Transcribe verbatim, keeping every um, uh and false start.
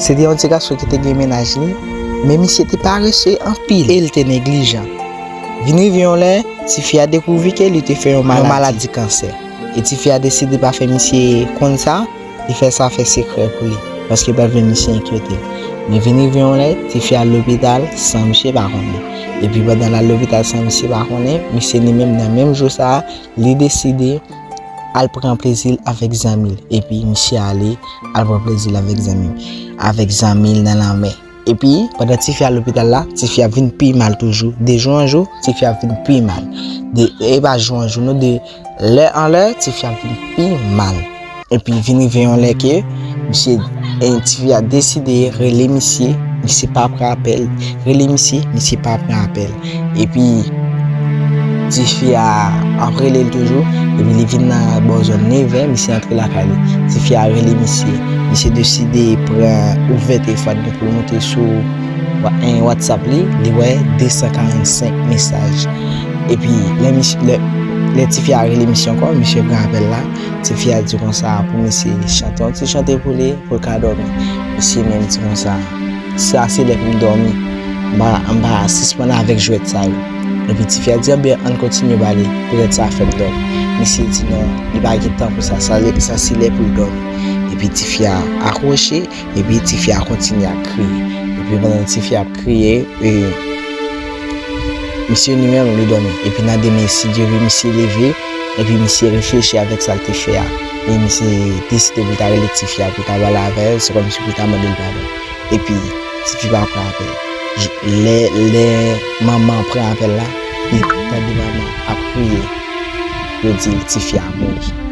Se te yon ti gason ki te gen mennaj li, men misye te parese anpil e l te neglijan. Vin rive yon lè, tifi a dekouvri ke li te fè yon maladi kansè. E tifi a deside pa fè misye konn sa, li fè sa fè sekrè pou li, paske l pa t vle misye enkyete l. Men vin rive yon lè, tifi a al lopital san misye pa konnen. Epi pandan l al lopital san misye pa konnen, misye li menm nan menm jou sa a, li deside al pran plezi l avèk zanmi l. Epi misye ale al pran plezi l avèk zanmi l, avèk zanmi l nan lanmè. Epi pandan tifi a lopital la, tifi a vin pi mal toujou. De jou an jou, tifi a vin pi mal. De, e pa jou an jou, non, de lè an lè, tifi a vin pi mal. Epi vin rive yon lè ke misye, e, tifi a deside rele misye, misye pa pran apèl. Rele misye, misye pa pran apèl. Epi tifi a ap rele l toujou, epi li vin nan bò zòn nevè, misye antre lakay li. Tifi a rele misye. Misye deside pran, ouvè telefòn li pou l moute sou Wa-, en, WhatsApp li, li wè de san karannsenk mesaj. Epi lè misye, lè, lè tifi a rele misye ankò, misye pran apèl la. Tifi a di konsa pou misye chante yon ti chante pou li, pou l ka dòmi. Misye menm di konsa, sa se lè pou m dòmi. M pa, m pa sispann avèk jwèt sa yo. Epi tifi a di, anben, ann kontinye pale, petèt sa fè m dòmi. Misye di non, li pa gen tan pou sa, sa, sa se lè pou l dòmi. Epi tifi a akwoche, epi tifi a kontinye ap kriye. Epi pandan tifi a ap kriye, e, misye li menm li dòmi. Epi nan demen, si Dye vle, misye leve, epi misye reflechi avèk sa l te fè a. E misye deside pou l ta rele tifi a, pou l ta pale avè l, se kòmsi pou l ta mande l padon. Epi tifi pa pran apèl. J-, lè, lè manman an pran apèl la, li tande manman ap kriye. Yo di l tifi a mouri.